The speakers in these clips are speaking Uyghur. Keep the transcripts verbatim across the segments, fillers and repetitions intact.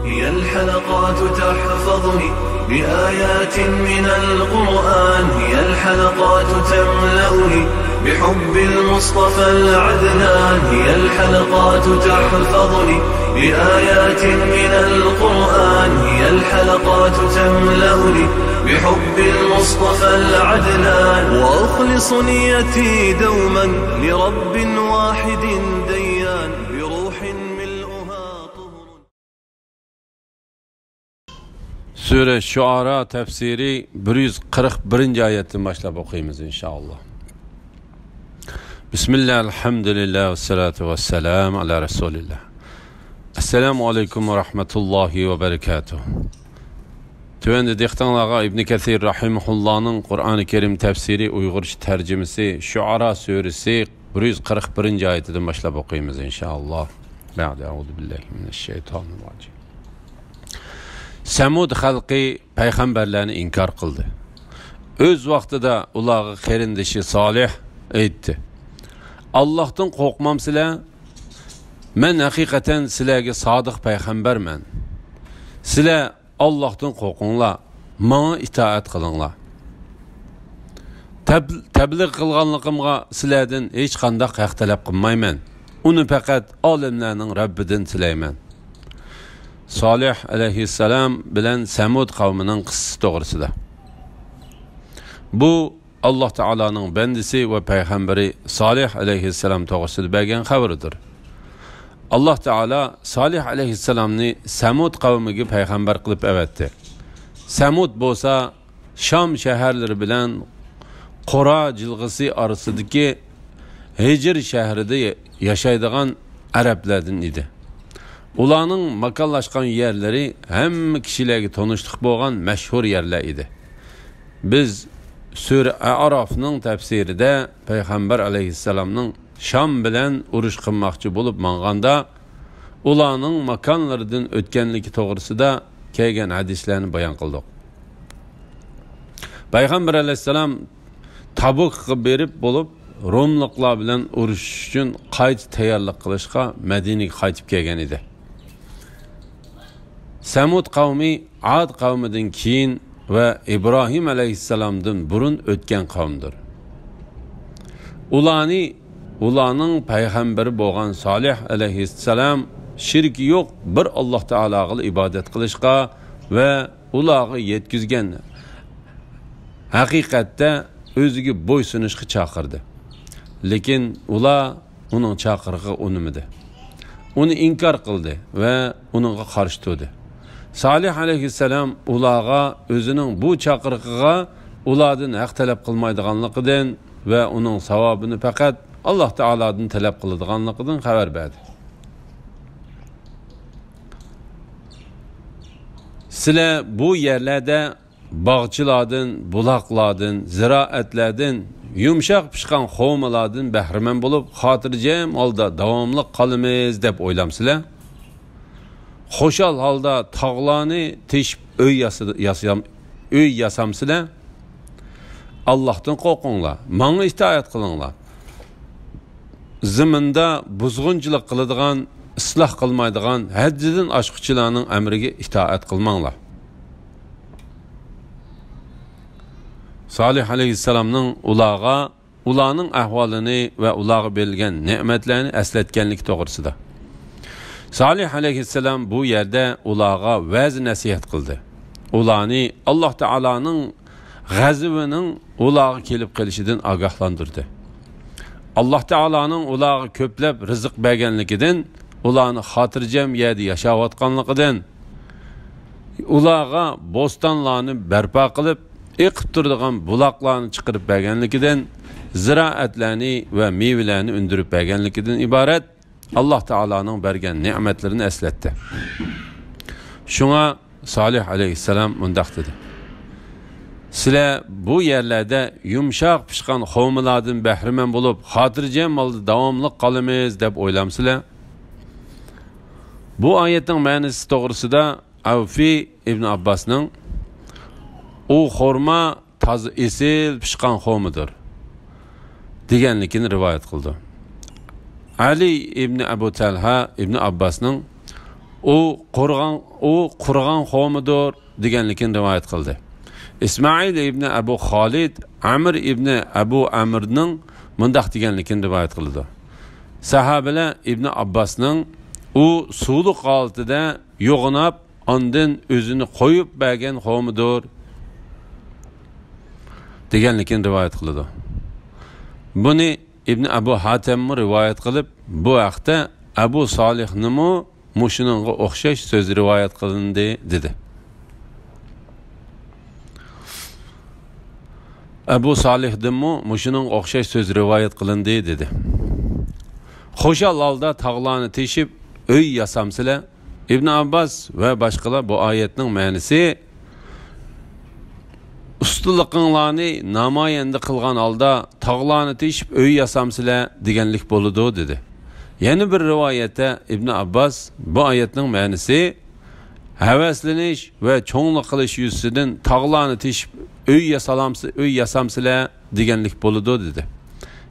هي الحلقات تحفظني بآيات من القرآن، هي الحلقات تملأني بحب المصطفى العدنان، هي الحلقات تحفظني بآيات من القرآن، هي الحلقات تملأني بحب المصطفى العدنان، وأخلص نيتي دوما لرب واحد ديان، بروح ملؤها طهر. سۈرە شۇئارا تەپسىرى بىر يۈز قىرىق بىرىنچى ئايەتتىن باشلاپ ئوقۇيمىز، ئىنشائاللا. بىسمىللا، ئەلھەمدۇلىللا، ۋەسسالاتۇ ۋەسسالامۇ ئالا رەسۇلىللا. ئەسسالامۇ ئەلەيكۇم ۋە رەھمەتۇللاھى ۋە بەرىكاتۇھ. تۆۋەندە دىققىتىڭلارغا ئىبنى كەسىر رەھىمەھۇللانىڭ قۇرئانى كەرىم تەپسىرى ئۇيغۇرچە تەرجىمىسى شۇئارا سۈرىسى بىر يۈز قىرىق بىرىنچى ئايىتىدىن باشلاپ ئوقۇيمىز، ئىنشائاللا. بەئدە، ئەئۇزۇ بىللاھى مىنەششەيتانىر راجىم. سەمۇد خەلقى پەيغەمبەرلەرنى ئىنكار قىلدى. ئۆز ۋاقتىدا ئۇلارغا قېرىندىشى سالىھ ئېيتتى: «ئاللاھتىن قورقمامسىلەر؟ مەن ھەقىقەتەن سىلەرگە سادىق پەيغەمبەرمەن. سىلەر ئاللاھتىن قورقۇڭلار، ماڭا ئىتائەت قىلىڭلار. تەب-، تەبلىغ قىلغانلىقىمغا سىلەردىن ھېچقانداق ھەق تەلەپ قىلمايمەن. ئۇنى پەقەت ئالەملەرنىڭ رەببىدىن تىلەيمەن.» سالىھ ئەلەيھىسسالام بىلەن سەمۇد قەۋمىنىڭ قىسسىسى توغرىسىدا. بۇ ئاللاھ تائالانىڭ بەندىسى ۋە پەيغەمبىرى سالىھ ئەلەيھىسسالام توغرىسىدا بەرگەن خەۋىرىدۇر. ئاللاھ تائالا سالىھ ئەلەيھىسسالامنى سەمۇد قەۋمىگە پەيغەمبەر قىلىپ ئەۋەتتى. سەمۇد بولسا شام شەھەرلىرى بىلەن قۇرا جىلغىسى ئارىسىدىكى ھىجر شەھىرىدە ياشايدىغان ئەرەبلەردىن ئىدى. ئۇلارنىڭ ماكانلاشقان يەرلىرى ھەممە كىشىلەرگە تونۇشلۇق بولغان مەشھۇر يەرلەر ئىدى. بىز سۈرە ئەئرافنىڭ تەپسىرىدە پەيغەمبەر ئەلەيھىسسالامنىڭ شام بىلەن ئۇرۇش قىلماقچى بولۇپ ماڭغاندا، ئۇلارنىڭ ماكانلىرىدىن ئۆتكەنلىكى توغرىسىدا كەلگەن ھەدىسلەرنى بايان قىلدۇق. پەيغەمبەر ئەلەيھىسسالام تابۇكقا بېرىپ بولۇپ، روملۇقلار بىلەن ئۇرۇشۇش ئۈچۈن قايتا تەييارلىق قىلىشقا مەدىنىگە قايتىپ كەلگەن ئىدى. سەمۇد قەۋمى ئاد قەۋمىدىن كېيىن ۋە ئىبراھىم ئەلەيھىسسالامدىن بۇرۇن ئۆتكەن قەۋمدۇر. ئۇلارنى، ئۇلارنىڭ پەيغەمبىرى بولغان سالىھ ئەلەيھىسسالام شېرىكى يوق بىر ئاللاھ تائالاغىلا ئىبادەت قىلىشقا ۋە ئۇلارغا يەتكۈزگەن ھەقىقەتتە ئۆزىگە بويسۇنۇشقا چاقىردى. لېكىن ئۇلار ئۇنىڭ چاقىرىقىغا ئۇنىمىدى. ئۇنى ئىنكار قىلدى ۋە ئۇنىڭغا قارشى تۇردى. سالىھ ئەلەيھىسسالام ئۇلارغا ئۆزىنىڭ بۇ چاقىرىقىغا ئۇلاردىن ھەق تەلەپ قىلمايدىغانلىقىدىن ۋە ئۇنىڭ ساۋابىنى پەقەت ئاللاھ تائالادىن تەلەپ قىلىدىغانلىقىدىن خەۋەر بەردى. سىلەر بۇ يەرلەردە باغچىلاردىن، بۇلاقلاردىن، زىرائەتلەردىن، يۇمشاق پىشقان خورمىلاردىن بەھرىمەن بولۇپ، خاتىرجەم ھالدا داۋاملىق قالىمىز دەپ ئويلامسىلەر؟ خۇشال ھالدا تاغلارنى تېشىپ ئۆي ياسىدى-، ياسىيام-، ئۆي ياسامسىلەر؟ ئاللاھتىن قورقۇڭلار، ماڭا ئىتائەت قىلىڭلار. زېمىندا بۇزغۇنچىلىق قىلىدىغان، ئىسلاھ قىلمايدىغان، ھەددىدىن ئاشقۇچىلارنىڭ ئەمرىگە ئىتائەت قىلماڭلار. سالىھ ئەلەيھىسسالامنىڭ ئۇلارغا ئۇلارنىڭ ئەھۋالىنى ۋە ئۇلارغا بېرىلگەن نېمەتلەرنى ئەسلەتكەنلىكى توغرىسىدا. سالىھ ئەلەيھىسسالام بۇ يەردە ئۇلارغا ۋەز-نەسىھەت قىلدى. ئۇلارنى ئاللاھ تائالانىڭ غەزىۋىنىڭ ئۇلارغا كېلىپ قېلىشىدىن ئاگاھلاندۇردى. ئاللاھ تائالانىڭ ئۇلارغا كۆپلەپ رىزىق بەرگەنلىكىدىن، ئۇلارنى خاتىرجەم يەردە ياشاۋاتقانلىقىدىن، ئۇلارغا بوستانلارنى بەرپا قىلىپ، ئېقىپ تۇرىدىغان بۇلاقلارنى چىقىرىپ بەرگەنلىكىدىن، زىرائەتلەرنى ۋە مېۋىلەرنى ئۈندۈرۈپ بەرگەنلىكىدىن ئىبارەت ئاللاھ تائالانىڭ بەرگەن نېمەتلىرىنى ئەسلەتتى. شۇڭا سالىھ ئەلەيھىسسالام مۇنداق دېدى: «سىلەر بۇ يەرلەردە يۇمشاق پىشقان خورمىلاردىن بەھرىمەن بولۇپ، خاتىرجەم ھالدا داۋاملىق قالىمىز دەپ ئويلامسىلەر؟» بۇ ئايەتنىڭ مەنىسى توغرىسىدا ئەۋفى ئىبن ئابباسنىڭ، «ئۇ خورما تازا ئېسىل پىشقان خورمىدۇر» دېگەنلىكىنى رىۋايەت قىلىدۇ. ئەلى ئىبن ئەبۇ تەلھە ئىبن ئابباسنىڭ، ئۇ قۇرغان، ئۇ قۇرغان قومىدۇر دېگەنلىكىنى رىۋايەت قىلدى. ئىسمائىل ئىبنى ئەبۇ خالىد ئەمر ئىبنى ئەبۇ ئەمرنىڭ مۇنداق دېگەنلىكىنى رىۋايەت قىلىدۇ. سەھابىلەر ئىبنى ئابباسنىڭ ئۇ سۇلۇق ھالىتىدە يوغىناپ، ئاندىن ئۆزىنى قويۇپ بەرگەن قومىدۇر دېگەنلىكىنى رىۋايەت قىلىدۇ. بۇنى ئىبنى ئەبۇ ھاتەممۇ رىۋايەت قىلىپ، بۇ ھەقتە ئەبۇ سالىھنىمۇ مۇشۇنىڭغا ئوخشاش سۆز رىۋايەت قىلىندى، دېدى. ئەبۇ سالىھدىنمۇ مۇشۇنىڭغا ئوخشاش سۆز رىۋايەت قىلىندى، دېدى. خۇشال ھالدا تاغلارنى تېشىپ ئۆي ياسامسىلەر؟ ئىبن ئابباس ۋە باشقىلار بۇ ئايەتنىڭ مەنىسى ئۇستىلىقىڭلارنى نامايەندە قىلغان ھالدا تاغلارنى تېشىپ ئۆي ياسامسىلەر دېگەنلىك بولىدۇ، دېدى. يەنە بىر رىۋايەتتە ئىبن ئابباس بۇ ئايەتنىڭ مەنىسى ھەۋەسلىنىش ۋە چوڭلۇق قىلىش يۈزىسىدىن تاغلارنى تېشىپ ئۆي ياسالامسى-، ئۆي ياسامسىلەر دېگەنلىك بولىدۇ، دېدى.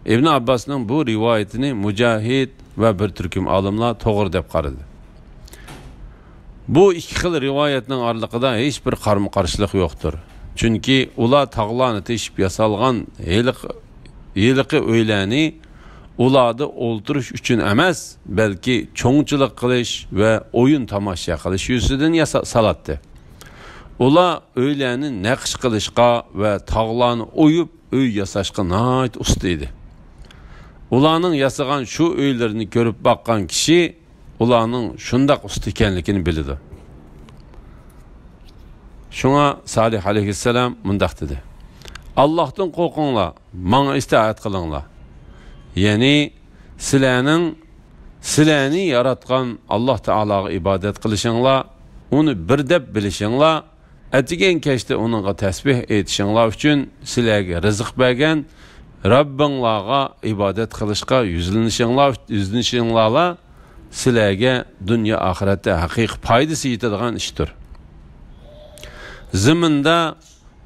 ئىبن ئابباسنىڭ بۇ رىۋايىتىنى مۇجاھىد ۋە بىر تۈركۈم ئالىملار توغرا دەپ قارىدى. بۇ ئىككى خىل رىۋايەتنىڭ ئارىلىقىدا ھېچبىر قارمۇ-قارشىلىق يوقتۇر. چۈنكى ئۇلار تاغلارنى تېشىپ ياسالغان ھېلىقى، ھېلىقى ئۆيلەرنى ئۇلاردا ئولتۇرۇش ئۈچۈن ئەمەس، بەلكى چوڭچىلىق قىلىش ۋە ئويۇن تاماشا قىلىش يۈزىسىدىن ياسا-، سالاتتى. ئۇلار ئۆيلەرنى نەقىش قىلىشقا ۋە تاغلارنى ئويۇپ ئۆي ياساشقا ناھايىتى ئۇستا ئىدى. ئۇلارنىڭ ياسىغان شۇ ئۆيلىرىنى كۆرۈپ باققان كىشى ئۇلارنىڭ شۇنداق ئۇستا ئىكەنلىكىنى بىلىدۇ. شۇڭا سالىھ ئەلەيھىسسالام مۇنداق دېدى: «ئاللاھتىن قورقۇڭلار، ماڭا ئىتائەت قىلىڭلار.» يەنى سىلەرنىڭ، سىلەرنى ياراتقان ئاللاھ تائالاغا ئىبادەت قىلىشىڭلار، ئۇنى بىر دەپ بىلىشىڭلار، ئەتىگەن كەچتە ئۇنىڭغا تەسبىھ ئېيتىشىڭلار ئۈچۈن سىلەرگە رىزىق بەرگەن رەببىڭلارغا ئىبادەت قىلىشقا يۈزلىنىشىڭلار، يۈزلىنىشىڭلارلا سىلەرگە دۇنيا ئاخىرەتتە ھەقىقىي پايدىسى يېتىدىغان ئىشتۇر. زېمىندا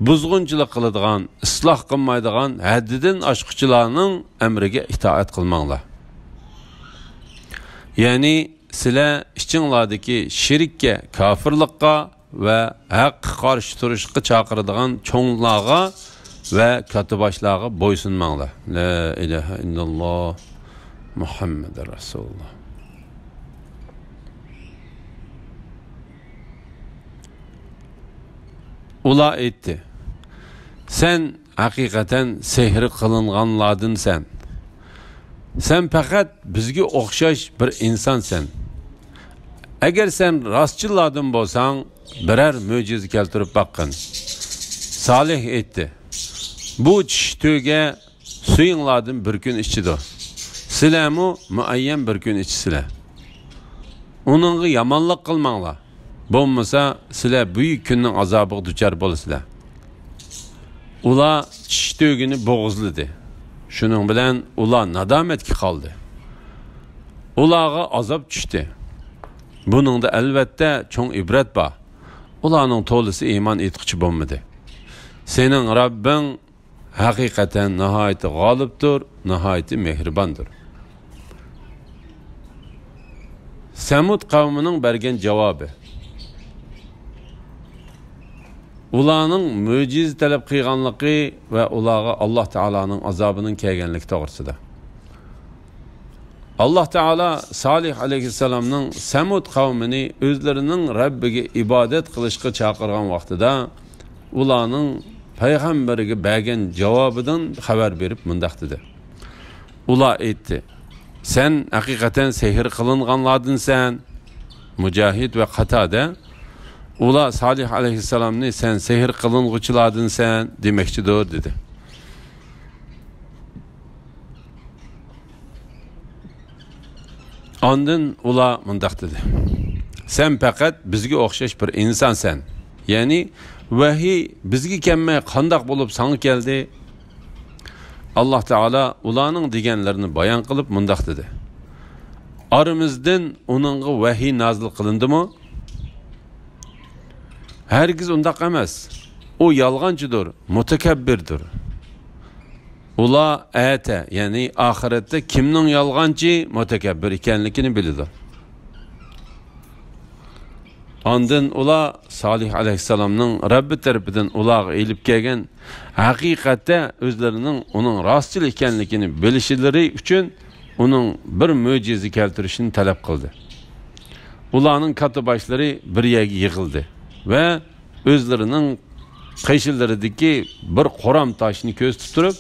بۇزغۇنچىلىق قىلىدىغان، ئىسلاھ قىلمايدىغان، ھەددىدىن ئاشقۇچىلارنىڭ ئەمرىگە ئىتائەت قىلماڭلار. يەنى سىلەر ئىچىڭلاردىكى شېرىككە، كاپىرلىققا ۋە ھەققە قارشى تۇرۇشقا چاقىرىدىغان چوڭلارغا ۋە كاتتىباشلارغا بويسۇنماڭلار. لا ئىلاھە ئىللاللا، مۇھەممەد رەسۇلۇللا. ئۇلار ئېيتتى: «سەن ھەقىقەتەن سېھىر قىلىنغانلاردىنسەن. سەن پەقەت بىزگە ئوخشاش بىر ئىنسانسەن. ئەگەر سەن راستچىللاردىن بولساڭ، بىرەر مۆجىزە كەلتۈرۈپ باققىن.» سالىھ ئېيتتى: «بۇ چىشى تۆگە سۈيۈڭلاردىن بىر كۈن ئىچىدۇ. سىلەرمۇ مۇئەييەن بىر كۈن ئىچىسىلەر. ئۇنىڭغا يامانلىق قىلماڭلار. بولمىسا، سىلەر بۈيۈك كۈننىڭ ئازابىغا دۇچار بولىسىلەر.» ئۇلار چىشى تۆگىنى بوغۇزلىدى. شۇنىڭ بىلەن ئۇلار نادامەتكە قالدى. ئۇلارغا ئازاب چۈشتى. بۇنىڭدا ئەلۋەتتە چوڭ ئىبرەت بار. ئۇلارنىڭ تولىسى ئىمان ئېيتقۇچى بولمىدى. سېنىڭ رەببىڭ ھەقىقەتەن ناھايىتى غالىبتۇر، ناھايىتى مېھرىباندۇر. سەمۇد قەۋمىنىڭ بەرگەن جاۋابى. ئۇلارنىڭ مۆجىزە تەلەپ قىلغانلىقى ۋە ئۇلارغا ئاللاھ تائالانىڭ ئازابىنىڭ كەلگەنلىكى توغرىسىدا. ئاللاھ تائالا سالىھ ئەلەيھىسسالامنىڭ سەمۇد قەۋمىنى ئۆزلىرىنىڭ رەببىگە ئىبادەت قىلىشقا چاقىرغان ۋاقتىدا، ئۇلارنىڭ پەيغەمبىرىگە بەرگەن جاۋابىدىن خەۋەر بېرىپ مۇنداق دېدى: ئۇلار ئېيتتى: «سەن ھەقىقەتەن سېھىر قىلىنغانلاردىنسەن.» مۇجاھىد ۋە قاتادە: «ئۇلار سالىھ ئەلەيھىسسالامنى سەن سېھىر قىلىنغۇچىلاردىنسەن دېمەكچىدۇر» دېدى. ئاندىن ئۇلار مۇنداق دېدى: «سەن پەقەت بىزگە ئوخشاش بىر ئىنسانسەن. يەنى ۋەھىي بىزگە كەلمەي قانداق بولۇپ ساڭا كەلدى؟» ئاللاھ تائالا ئۇلارنىڭ دېگەنلىرىنى بايان قىلىپ مۇنداق دېدى: «ئارىمىزدىن ئۇنىڭغا ۋەھىي نازىل قىلىندىمۇ؟ ھەرگىز ئۇنداق ئەمەس. ئۇ يالغانچىدۇر، مۇتەكەببىردۇر.» ئۇلار ئەتە، يەنى ئاخىرەتتە كىمنىڭ يالغانچى، مۇتەكەببىر ئىكەنلىكىنى بىلىدۇ. ئاندىن ئۇلار سالىھ ئەلەيھىسسالامنىڭ رەببى تەرىپىدىن ئۇلارغا ئېلىپ كەلگەن ھەقىقەتتە ئۆزلىرىنىڭ ئۇنىڭ راستچىل ئىكەنلىكىنى بىلىشلىرى ئۈچۈن ئۇنىڭ بىر مۆجىزە كەلتۈرۈشىنى تەلەپ قىلدى. ئۇلارنىڭ كاتتىباشلىرى بىر يەرگە يىغىلدى ۋە ئۆزلىرىنىڭ قېشىلىرىدىكى بىر قورام تاشنى كۆرسىتىپ تۇرۇپ،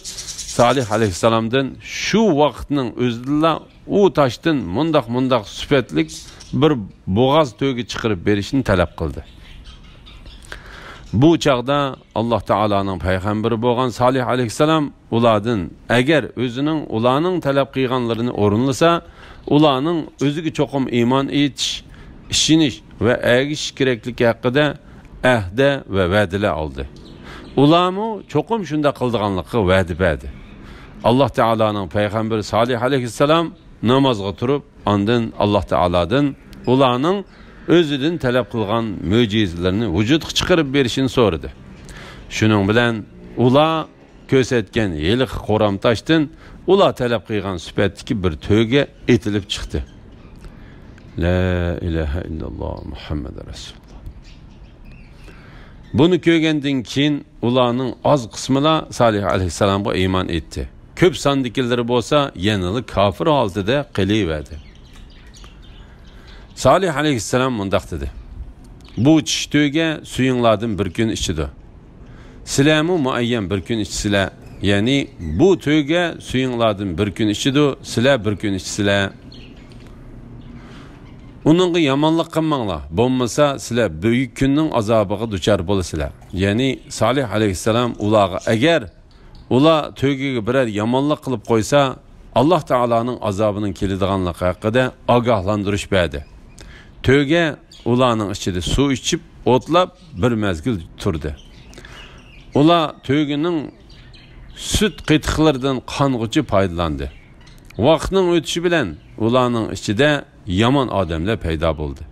سالىھ ئەلەيھىسسالامدىن شۇ ۋاقىتنىڭ ئۆزىدىلا ئۇ تاشتىن مۇنداق-مۇنداق سۈپەتلىك بىر بوغاز تۆگە چىقىرىپ بېرىشنى تەلەپ قىلدى. بۇ چاغدا ئاللاھ تائالانىڭ پەيغەمبىرى بولغان سالىھ ئەلەيھىسسالام ئۇلاردىن، ئەگەر ئۆزىنىڭ ئۇلارنىڭ تەلەپ قىلغانلىرىنى ئورۇنلىسا، ئۇلارنىڭ ئۆزىگە چوقۇم ئىمان ئېيتىش، ئىشىنىش ۋە ئەگىشىش كېرەكلىكى ھەققىدە ئەھدە ۋە ۋەدىلەر ئالدى. ئۇلارمۇ چوقۇم شۇنداق قىلىدىغانلىقىغا ۋەدە بەردى. ئاللاھ تائالانىڭ پەيغەمبىرى سالىھ ئەلەيھىسسالام نامازغا تۇرۇپ، ئاندىن ئاللاھ تائالادىن ئۇلارنىڭ ئۆزىدىن تەلەپ قىلغان مۆجىزىلىرىنى ۋۇجۇدقا چىقىرىپ بېرىشىنى سورىدى. شۇنىڭ بىلەن ئۇلار كۆرسەتكەن ھېلىقى قورام تاشتىن ئۇلار تەلەپ قىلغان سۈپەتتىكى بىر تۆگە ئېتىلىپ چىقتى. لا ئىلاھە ئىللاللاھ مۇھەممەد رەسۇلۇللاھ. بۇنى كۆرگەندىن كېيىن ئۇلارنىڭ ئاز قىسمىلا سالىھ ئەلەيھىسسالامغا ئىمان ئېيتتى. كۆپ ساندىكىلىرى بولسا يەنىلا كاپىر ھالىتىدە قېلىۋەردى. سالىھ ئەلەيھىسسالام مۇنداق دېدى: بۇ چىش تۆگە سۈيۈڭلاردىن بىر كۈن ئىچىدۇ. سىلەرمۇ مۇئەييەن بىر كۈن ئىچىسىلەر. يەنى بۇ تۆگە سۈيۈڭلاردىن بىر كۈن ئىچىدۇ، سىلەر بىر كۈن ئىچىسىلەر. ئۇنىڭغا يامانلىق قىلماڭلار، بولمىسا سىلەر بۈيۈك كۈننىڭ ئازابىغا دۇچار بولىسىلەر. يەنى سالىھ ئەلەيھىسسالام ئۇلارغا، ئەگەر ئۇلار تۆگىگە بىرەر يامانلىق قىلىپ قويسا، ئاللاھ تائالانىڭ ئازابىنىڭ كېلىدىغانلىقى ھەققىدە ئاگاھلاندۇرۇش بەردى. تۆگە ئۇلارنىڭ ئىچىدە سۇ ئىچىپ، ئوتلاپ، بىر مەزگىل تۇردى. ئۇلار تۆگىنىڭ سۈت قېتىقلىرىدىن قانغۇچە پايدىلاندى. ۋاقىتنىڭ ئۆتۈشى بىلەن ئۇلارنىڭ ئىچىدە يامان ئادەملەر پەيدا بولدى.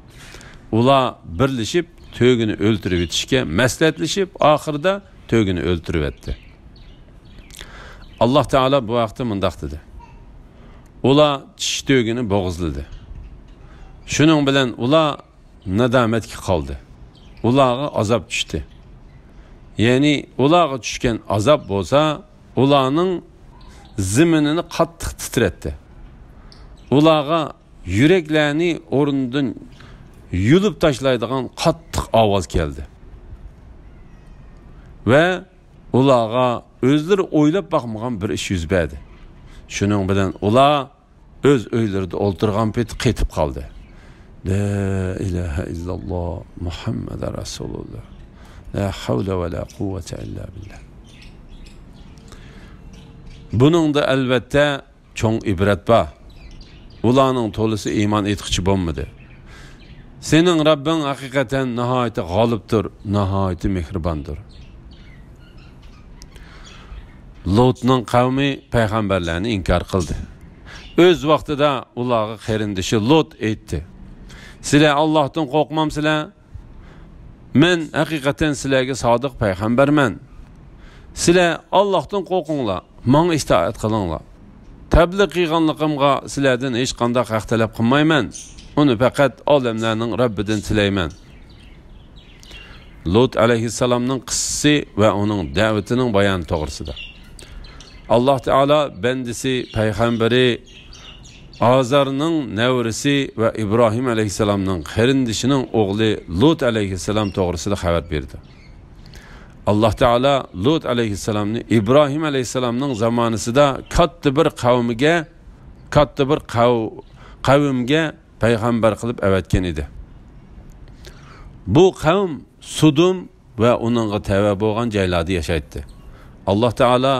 ئۇلار بىرلىشىپ تۆگىنى ئۆلتۈرۈۋېتىشكە مەسلىھەتلىشىپ، ئاخىرىدا تۆگىنى ئۆلتۈرۈۋەتتى. ئاللاھ تائالا بۇ ھەقتە مۇنداق دېدى: ئۇلار چىش تۆگىنى بوغۇزلىدى. شۇنىڭ بىلەن ئۇلار نادامەتكە قالدى. ئۇلارغا ئازاب چۈشتى. يەنى ئۇلارغا چۈشكەن ئازاب بولسا ئۇلارنىڭ زېمىنىنى قاتتىق تىترەتتى. ئۇلارغا يۈرەكلەرنى ئورنىدىن يۇلۇپ تاشلايدىغان قاتتىق ئاۋاز كەلدى. ۋە ئۇلارغا ئۆزلىرى ئويلاپ باقمىغان بىر ئىش يۈز بەردى. شۇنىڭ بىلەن ئۇلار ئۆز ئۆيلىرىدە ئولتۇرغان پېتى قېتىپ قالدى. لا ئىلاھە ئىللاللاھ مۇھەممەد رەسۇلۇللاھ. لا ھەۋلە ۋە لا قۇۋۋەتە ئىللا بىللاھ. بۇنىڭدا ئەلۋەتتە چوڭ ئىبرەت بار. ئۇلارنىڭ تولىسى ئىمان ئېيتقۇچى بولمىدى. سېنىڭ رەببىڭ ھەقىقەتەن ناھايىتى غالىبتۇر، ناھايىتى مېھرىباندۇر. لۇتنىڭ قەۋمى پەيغەمبەرلەرنى ئىنكار قىلدى. ئۆز ۋاقتىدا ئۇلارغا قېرىندىشى لۇت ئېيتتى: سىلەر ئاللاھتىن قورقمامسىلەر؟ مەن ھەقىقەتەن سىلەرگە سادىق پەيغەمبەرمەن. سىلەر ئاللاھتىن قورقۇڭلار، ماڭا ئىتائەت قىلىڭلار. تەبلىغ قىلغانلىقىمغا سىلەردىن ھېچقانداق ھەق تەلەپ قىلمايمەن. ئۇنى پەقەت ئالەملەرنىڭ رەببىدىن تىلەيمەن. لۇت ئەلەيھىسسالامنىڭ قىسسىسى ۋە ئۇنىڭ دەۋىتىنىڭ بايانى توغرىسىدا. ئاللاھ تائالا بەندىسى پەيغەمبىرى ئازارنىڭ نەۋرىسى ۋە ئىبراھىم ئەلەيھىسسالامنىڭ قېرىندىشىنىڭ ئوغلى لۇت ئەلەيھىسسالام توغرىسىدا خەۋەر بېرىدۇ. ئاللاھ تائالا لۇت ئەلەيھىسسالامنى ئىبراھىم ئەلەيھىسسالامنىڭ زامانىسىدا كاتتا بىر قەۋمىگە، كاتتا بىر قەۋ-، قەۋمگە پەيغەمبەر قىلىپ ئەۋەتكەن ئىدى. بۇ قەۋم سۇدۇم ۋە ئۇنىڭغا تەۋە بولغان جايلاردا ياشايتتى. ئاللاھ تائالا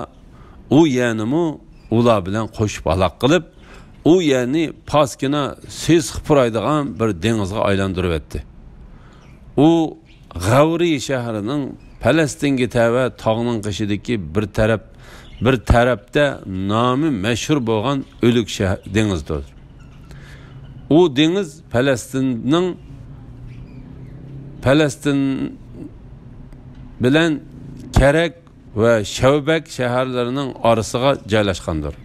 ئۇ يەرنىمۇ ئۇلار بىلەن قوشۇپ ھالاك قىلىپ، ئۇ يەرنى پاسكىنا سېسىق پۇرايدىغان بىر دېڭىزغا ئايلاندۇرۇۋەتتى. ئۇ غەۋرى شەھىرىنىڭ پەلەستىنگە تەۋە تاغنىڭ قېشىدىكى بىر تەرەپ، بىر تەرەپتە نامى مەشھۇر بولغان ئۆلۈك شەھ-، دېڭىزدۇر. ئۇ دېڭىز پەلەستىننىڭ، پەلەستىن بىلەن كەرەك ۋە شەۋبەك شەھەرلىرىنىڭ ئارىسىغا جايلاشقاندۇر.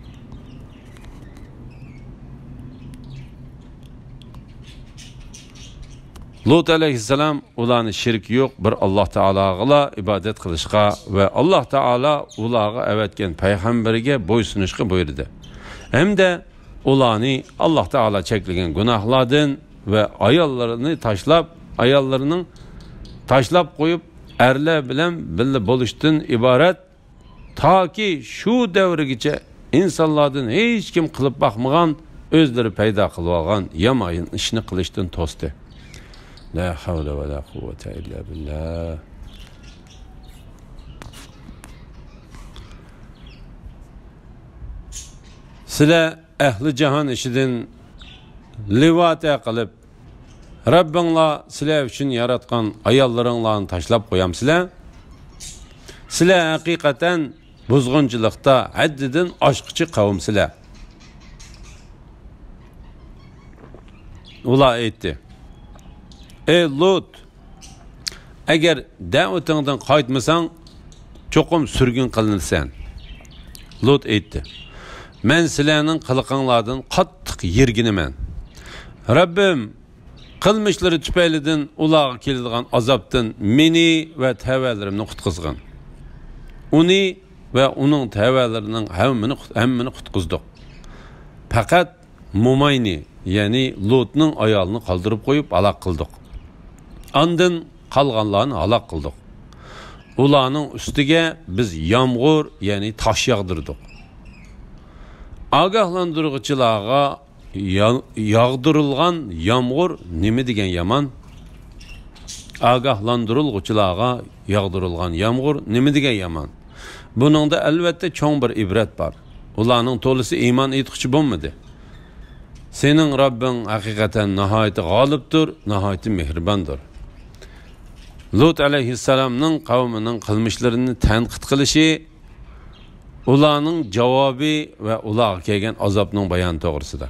لۇت ئەلەيھىسسالام ئۇلارنى شېرىكى يوق بىر ئاللاھ تائالاغىلا ئىبادەت قىلىشقا ۋە ئاللاھ تائالا ئۇلارغا ئەۋەتكەن پەيغەمبىرىگە بويسۇنۇشقا بۇيرۇدى. ھەمدە ئۇلارنى ئاللاھ تائالا چەكلىگەن گۇناھلاردىن ۋە ئاياللىرىنى تاشلاپ، ئاياللىرىنىڭ تاشلاپ قويۇپ، ئەرلەر بىلەن بىللە بولۇشتىن ئىبارەت، تاكى شۇ دەۋرگىچە ئىنسانلاردىن ھېچكىم قىلىپ باقمىغان، ئۆزلىرى پەيدا قىلىۋالغان يامان ئىشنى قىلىشتىن توستى. لا حول ولا قوة إلا بالله. سىلەر ئەھلى جاھان ئىشىدىن لىۋاتە قىلىپ، رەببىڭلار سىلەر ئۈچۈن ياراتقان ئاياللىرىڭلارنى تاشلاپ قويامسىلەر؟ سىلەر ھەقىقەتەن بۇزغۇنچىلىقتا ھەددىدىن ئاشقۇچى قەۋمسىلەر. ئۇلار ئېيتتى: ئەي لۇت، ئەگەر دەۋىتىڭدىن قايتمىساڭ، چوقۇم سۈرگۈن قىلىنىسەن. لۇت ئېيتتى: مەن سىلەرنىڭ قىلىقىڭلاردىن قاتتىق يىرگىنىمەن. رەببىم، قىلمىشلىرى تۈپەيلىدىن ئۇلارغا كېلىدىغان ئازابتىن مېنى ۋە تەۋەلىرىمنى قۇتقۇزغىن. ئۇنى ۋە ئۇنىڭ تەۋەلىرىنىڭ ھەممىنى، ھەممىنى قۇتقۇزدۇق. پەقەت موماينى، يەنى لۇتنىڭ ئايالىنى قالدۇرۇپ قويۇپ ھالاك قىلدۇق. ئاندىن قالغانلارنى ھالاك قىلدۇق. ئۇلارنىڭ ئۈستىگە بىز يامغۇر، يەنى تاش ياغدۇردۇق. ئاگاھلاندۇرغۇچىلارغا يا-، ياغدۇرۇلغان يامغۇر نېمە دېگەن يامان؟ ئاگاھلاندۇرۇلغۇچىلارغا ياغدۇرۇلغان يامغۇر نېمە دېگەن يامان؟ بۇنىڭدا ئەلۋەتتە چوڭ بىر ئىبرەت بار. ئۇلارنىڭ تولىسى ئىمان ئېيتقۇچى بولمىدى. سېنىڭ رەببىڭ ھەقىقەتەن ناھايىتى غالىبتۇر، ناھايىتى مېھرىباندۇر. لۇت ئەلەيھىسسالامنىڭ قەۋمىنىڭ قىلمىشلىرىنى تەنقىد قىلىشى، ئۇلارنىڭ جاۋابى ۋە ئۇلارغا كەلگەن ئازابنىڭ بايانى توغرىسىدا.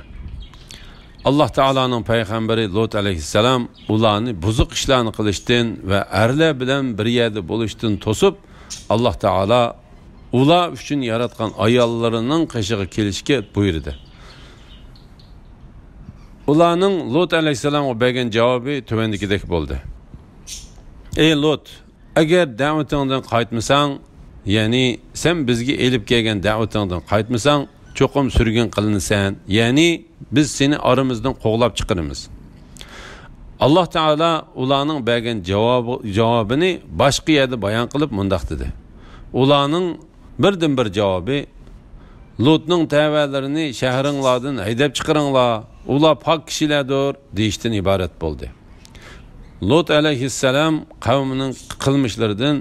ئاللاھ تائالانىڭ پەيغەمبىرى لۇت ئەلەيھىسسالام ئۇلارنى بۇزۇق ئىشلارنى قىلىشتىن ۋە ئەرلەر بىلەن بىر يەردە بولۇشتىن توسۇپ، ئاللاھ تائالا ئۇلار ئۈچۈن ياراتقان ئاياللىرىنىڭ قېشىغا كېلىشكە بۇيرۇدى. ئۇلارنىڭ لۇت ئەلەيھىسسالامغا بەرگەن جاۋابى تۆۋەندىكىدەك بولدى: ئەي لۇت، ئەگەر دەۋىتىڭدىن قايتمىساڭ، يەنى سەن بىزگە ئېلىپ كەلگەن دەۋىتىڭدىن قايتمىساڭ، چوقۇم سۈرگۈن قىلىنىسەن، يەنى بىز سېنى ئارىمىزدىن قوغلاپ چىقىرىمىز. ئاللاھ تائالا ئۇلارنىڭ بەرگەن جاۋابى، جاۋابىنى باشقا يەردە بايان قىلىپ مۇنداق دېدى: ئۇلارنىڭ بىردىنبىر جاۋابى، لۇتنىڭ تەۋەلىرىنى شەھىرىڭلاردىن ھەيدەپ چىقىرىڭلار، ئۇلار پاك كىشىلەردۇر، دېيىشتىن ئىبارەت بولدى. لۇت ئەلەيھىسسالام قەۋمىنىڭ قىلمىشلىرىدىن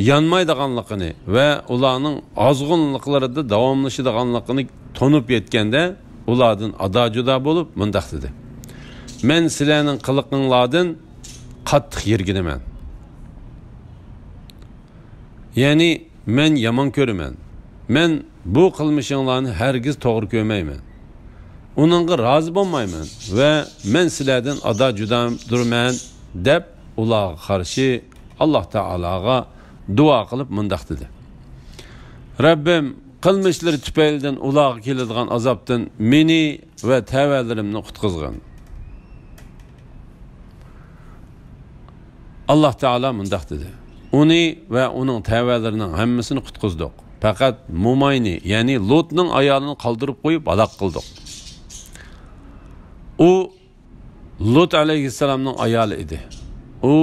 يانمايدىغانلىقىنى ۋە ئۇلارنىڭ ئازغۇنلۇقلىرىدا داۋاملىشىدىغانلىقىنى تونۇپ يەتكەندە، ئۇلاردىن ئادا-جۇدا بولۇپ مۇنداق دېدى: مەن سىلەرنىڭ قىلىقىڭلاردىن قاتتىق يىرگىنىمەن. يەنى مەن يامان كۆرىمەن. مەن بۇ قىلمىشىڭلارنى ھەرگىز توغرا كۆرمەيمەن. ئۇنىڭغا رازى بولمايمەن ۋە مەن سىلەردىن ئادا-جۇدادۇرمەن، دەپ ئۇلارغا قارشى ئاللاھ تائالاغا دۇئا قىلىپ مۇنداق دېدى: رەببىم، قىلمىشلىرى تۈپەيلىدىن ئۇلارغا كېلىدىغان ئازابتىن مېنى ۋە تەۋەلىرىمنى قۇتقۇزغىن. ئاللاھ تائالا مۇنداق دېدى: ئۇنى ۋە ئۇنىڭ تەۋەلىرىنىڭ ھەممىسىنى قۇتقۇزدۇق. پەقەت موماينى، يەنى لۇتنىڭ ئايالىنى قالدۇرۇپ قويۇپ ھالاك قىلدۇق. ئۇ لۇت ئەلەيھىسسالامنىڭ ئايالى ئىدى. ئۇ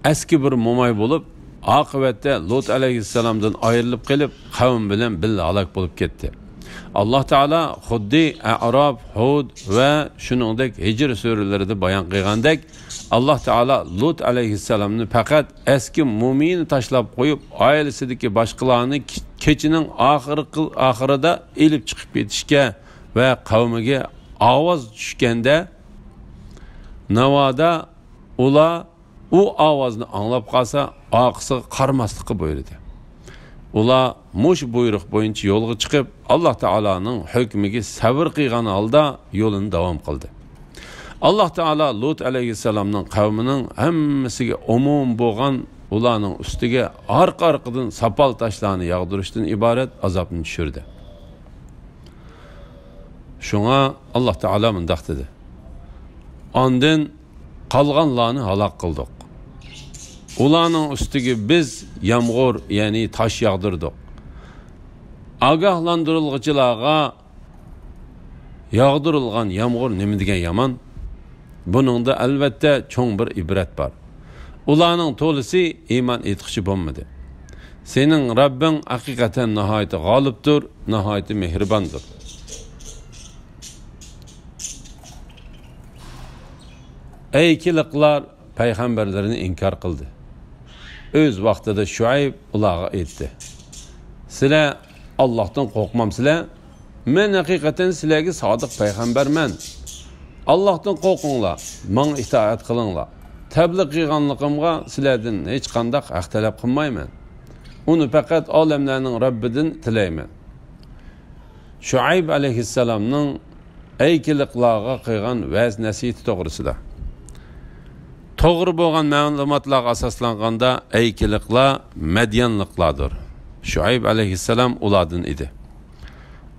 ئەسكى بىر موماي بولۇپ، ئاقىۋەتتە لۇت ئەلەيھىسسالامدىن ئايرىلىپ قېلىپ، قەۋمى بىلەن بىللە ھالاك بولۇپ كەتتى. ئاللاھ تائالا خۇددى ئەئراف، ھۇد ۋە شۇنىڭدەك ھىجر سۈرىلىرىدە بايان قىلغاندەك، ئاللاھ تائالا لۇت ئەلەيھىسسالامنى پەقەت ئەسكى مومىيىنى تاشلاپ قويۇپ، ئائىلىسىدىكى باشقىلارنى كېچىنىڭ ئاخىرقى، ئاخىرىدا ئېلىپ چىقىپ كېتىشكە ۋە قەۋمىگە ئاۋاز چۈشكەندە، ناۋادا ئۇلار ئۇ ئاۋازنى ئاڭلاپ قالسا، ئارقىسىغا قارىماسلىققا بۇيرۇدى. ئۇلار مۇشۇ بۇيرۇق بويىچە يولغا چىقىپ، ئاللاھ تائالانىڭ ھۆكمىگە سەۋر قىلغان ھالدا يولىنى داۋام قىلدى. ئاللاھ تائالا لۇت ئەلەيھىسسالامنىڭ قەۋمىنىڭ ھەممىسىگە ئومۇم بولغان، ئۇلارنىڭ ئۈستىگە ئارقا-ئارقىدىن ساپال تاشلارنى ياغدۇرۇشتىن ئىبارەت ئازابنى چۈشۈردى. شۇڭا ئاللاھ تائالا مۇنداق دېدى: ئاندىن قالغانلارنى ھالاك قىلدۇق. ئۇلارنىڭ ئۈستىگە بىز يامغۇر، يەنى تاش ياغدۇردۇق. ئاگاھلاندۇرۇلغۇچىلارغا ياغدۇرۇلغان يامغۇر نېمە دېگەن يامان! بۇنىڭدا ئەلۋەتتە چوڭ بىر ئىبرەت بار. ئۇلارنىڭ تولىسى ئىمان ئېيتقۇچى بولمىدى. سېنىڭ رەببىڭ ھەقىقەتەن ناھايىتى غالىبتۇر، ناھايىتى مېھرىباندۇر. ئەيكىلىقلار پەيغەمبەرلىرىنى ئىنكار قىلدى. ئۆز ۋاقتىدا شۇئەيب ئۇلارغا ئېيتتى: سىلەر ئاللاھتىن قورقمامسىلەر؟ مەن ھەقىقەتەن سىلەرگە سادىق پەيغەمبەرمەن. ئاللاھتىن قورقۇڭلار، ماڭا ئىتائەت قىلىڭلار. تەبلىغ قىلغانلىقىمغا سىلەردىن ھېچقانداق ھەق تەلەپ قىلمايمەن. ئۇنى پەقەت ئالەملەرنىڭ رەببىدىن تىلەيمەن. شۇئەيب ئەلەيھىسسالامنىڭ ئەيكىلىقلارغا قىلغان ۋەز-نەسىھىتى توغرىسىدا. توغرا بولغان مەلۇماتلارغا ئاساسلانغاندا، ئەيكىلىقلار مەديانلىقلاردۇر. شۇئەيب ئەلەيھىسسالام ئۇلاردىن ئىدى.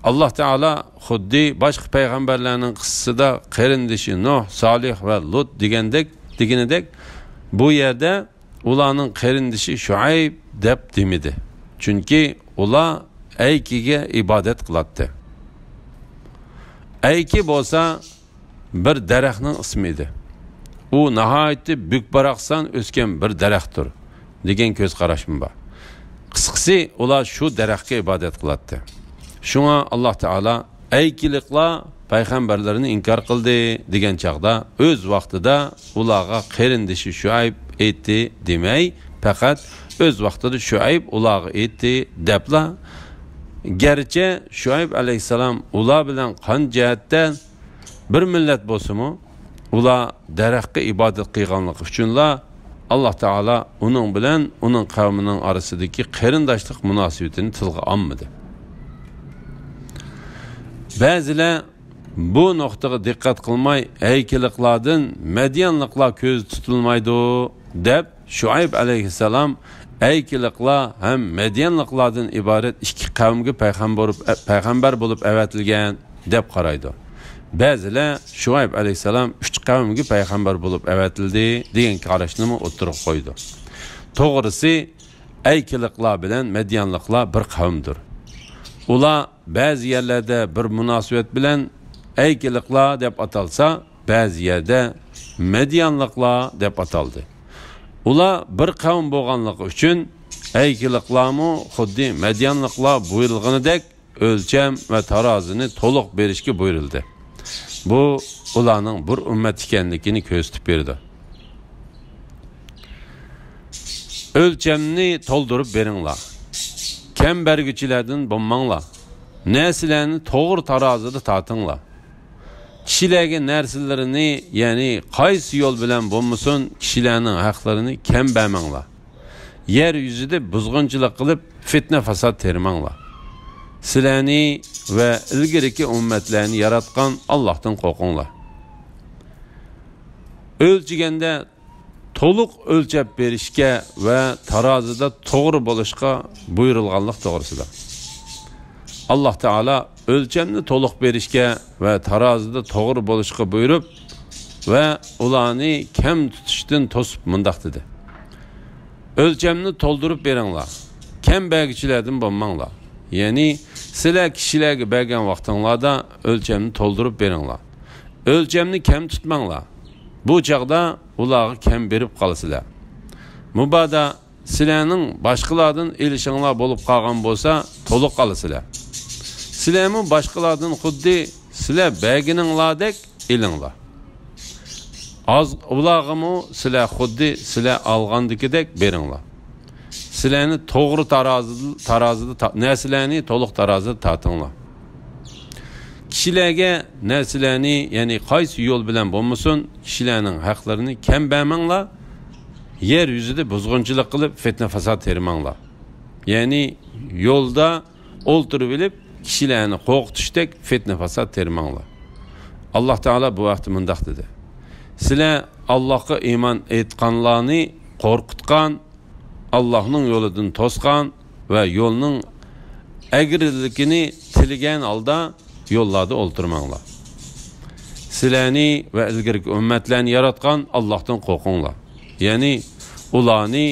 ئاللاھ تائالا خۇددى باشقا پەيغەمبەرلەرنىڭ قىسسىسىدا قېرىندىشى نۇھ، سالىھ ۋە لۇت دېگەندەك، دېگىنىدەك، بۇ يەردە ئۇلارنىڭ قېرىندىشى شۇئەيب دەپ دېمىدى. چۈنكى ئۇلار ئەيكىگە ئىبادەت قىلاتتى. ئەيكى بولسا بىر دەرەخنىڭ ئىسمى ئىدى. ئۇ ناھايىتى بۈك-باراقسان ئۆسكەن بىر دەرەختۇر، دېگەن كۆز قاراشمۇ بار. قىسقىسى، ئۇلار شۇ دەرەخكە ئىبادەت قىلاتتى. شۇڭا ئاللاھ تائالا ئەيكىلىقلار پەيغەمبەرلىرىنى ئىنكار قىلدى دېگەن چاغدا، ئۆز ۋاقتىدا ئۇلارغا قېرىندىشى شۇئەيب ئېيتتى دېمەي، پەقەت ئۆز ۋاقتىدا شۇئەيب ئۇلارغا ئېيتتى دەپلا، گەرچە شۇئەيب ئەلەيھىسسالام ئۇلار بىلەن قان جەھەتتە بىر مىللەت بولسىمۇ، ئۇلار دەرەخكە ئىبادەت قىلغانلىقى ئۈچۈنلا، ئاللاھ تائالا ئۇنىڭ بىلەن ئۇنىڭ قەۋمىنىڭ ئارىسىدىكى قېرىنداشلىق مۇناسىۋىتىنى تىلغا ئالمىدى. بەزىلەر بۇ نۇقتىغا دىققەت قىلماي، ئەيكىلىقلاردىن مەديانلىقلار كۆزدە تۇتۇلمايدۇ، دەپ، شۇئەيب ئەلەيھىسسالام ئەيكىلىقلار ھەم مەديانلىقلاردىن ئىبارەت ئىككى قەۋمگە پەيغەمبەر، پەيغەمبەر بولۇپ ئەۋەتىلگەن، دەپ قارايدۇ. بەزىلەر شۇئەيب ئەلەيھىسسالام ئۈچ قەۋمگە پەيغەمبەر بولۇپ ئەۋەتىلدى، دېگەن قاراشنىمۇ ئوتتۇرىغا قويىدۇ. توغرىسى، ئەيكىلىقلار بىلەن مەديانلىقلار بىر قەۋمدۇر. ئۇلار بەزى يەرلەردە بىر مۇناسىۋەت بىلەن ئەيكىلىقلار دەپ ئاتالسا، بەزى يەردە مەديانلىقلار دەپ ئاتالدى. ئۇلار بىر قەۋم بولغانلىقى ئۈچۈن، ئەيكىلىقلارمۇ خۇددى مەديانلىقلار بۇيرۇلغىنىدەك ئۆلچەم ۋە تارازىنى تولۇق بېرىشكە بۇيرۇلدى. بۇ ئۇلارنىڭ بىر ئۈممەت ئىكەنلىكىنى كۆرسىتىپ بېرىدۇ. ئۆلچەمنى تولدۇرۇپ بېرىڭلار. كەم بەرگۈچىلەردىن بولماڭلار. نەرسىلەرنى توغرا تارازىدا تارتىڭلار. كىشىلەرگە نەرسىلىرىنى، يەنى قايسى يول بىلەن بولمىسۇن، كىشىلەرنىڭ ھەقلىرىنى كەم بەرمەڭلار. يەر يۈزىدە بۇزغۇنچىلىق قىلىپ، فىتنە-فاساد تېرىماڭلار. سىلەرنى ۋە ئىلگىرىكى ئۈممەتلەرنى ياراتقان ئاللاھتىن قورقۇڭلار. ئۆلچىگەندە تولۇق ئۆلچەپ بېرىشكە ۋە تارازىدا توغرا بولۇشقا بۇيرۇلغانلىق توغرىسىدا. ئاللاھ تائالا ئۆلچەمنى تولۇق بېرىشكە ۋە تارازىدا توغرا بولۇشقا بۇيرۇپ ۋە ئۇلارنى كەم تۇتۇشتىن توسۇپ مۇنداق دېدى: ئۆلچەمنى تولدۇرۇپ بېرىڭلار، كەم بەرگۈچىلەردىن بولماڭلار. يەنى سىلەر كىشىلەرگە بەرگەن ۋاقتىڭلاردا ئۆلچەمنى تولدۇرۇپ بېرىڭلار. ئۆلچەمنى كەم تۇتماڭلار. بۇ چاغدا ئۇلارغا كەم بېرىپ قالىسىلەر. مۇبادا سىلەرنىڭ باشقىلاردىن ئېلىشىڭلار بولۇپ قالغان بولسا، تولۇق ئالىسىلەر. سىلەرمۇ باشقىلاردىن خۇددى سىلەر بەرگىنىڭلاردەك ئېلىڭلار. ئاز، ئۇلارغىمۇ سىلەر خۇددى سىلەر ئالغاندىكىدەك بېرىڭلار. سىلەرنى توغرا تارازىدا، تارازىدا تا-، نەرسىلەرنى تولۇق تارازىدا تارتىڭلار. كىشىلەرگە نەرسىلەرنى، يەنى قايسى يول بىلەن بولمىسۇن، كىشىلەرنىڭ ھەقلىرىنى كەم بەرمەڭلار. يەر يۈزىدە بۇزغۇنچىلىق قىلىپ، فىتنە-فاساد تېرىماڭلار. يەنى يولدا ئولتۇرۇۋېلىپ، كىشىلەرنى قورقۇتۇشتەك فىتنە-پاسات تېرىماڭلار. ئاللاھ تائالا بۇ ھەقتە مۇنداق دېدى: سىلەر ئاللاھقا ئىمان ئېيتقانلارنى قورقۇتقان، ئاللاھنىڭ يولىدىن توسقان ۋە يولنىڭ ئەگرىلىكىنى تىلىگەن ھالدا يوللاردا ئولتۇرماڭلار. سىلەرنى ۋە ئىلگىرىكى ئۈممەتلەرنى ياراتقان ئاللاھتىن قورقۇڭلار. يەنى ئۇلارنى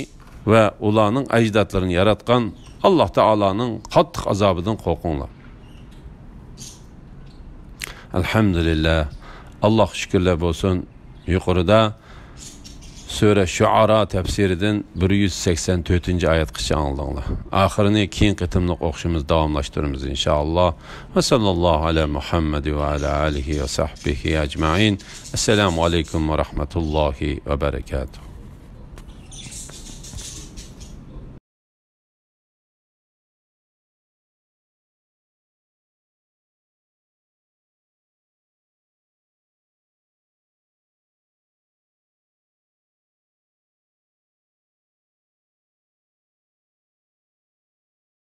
ۋە ئۇلارنىڭ ئەجدادلىرىنى ياراتقان ئاللاھ تائالانىڭ قاتتىق ئازابىدىن قورقۇڭلار. ئەلھەمدۇلىللاھ. ئاللاھقا شۈكۈرلەر بولسۇن. يۇقىرىدا سۈرە شۇئارا تەپسىرىدىن بىر يۈز سەكسەن تۆتىنچى ئايەتكىچە ئاڭلىدىڭلار. ئاخىرىنى كېيىن قېتىملىق ئوقۇشىمىز داۋاملاشتۇرىمىز، ئىنشائاللاھ. ۋە ساللاللاھۇ ئەلە مۇھەممەد ۋە ئەلە ئالىھى ۋە سەھبىھى ئەجمەئىن. ئەسسالامۇ ئەلەيكۇم ۋە رەھمەتۇللاھى ۋە بەرەكاتۇھ.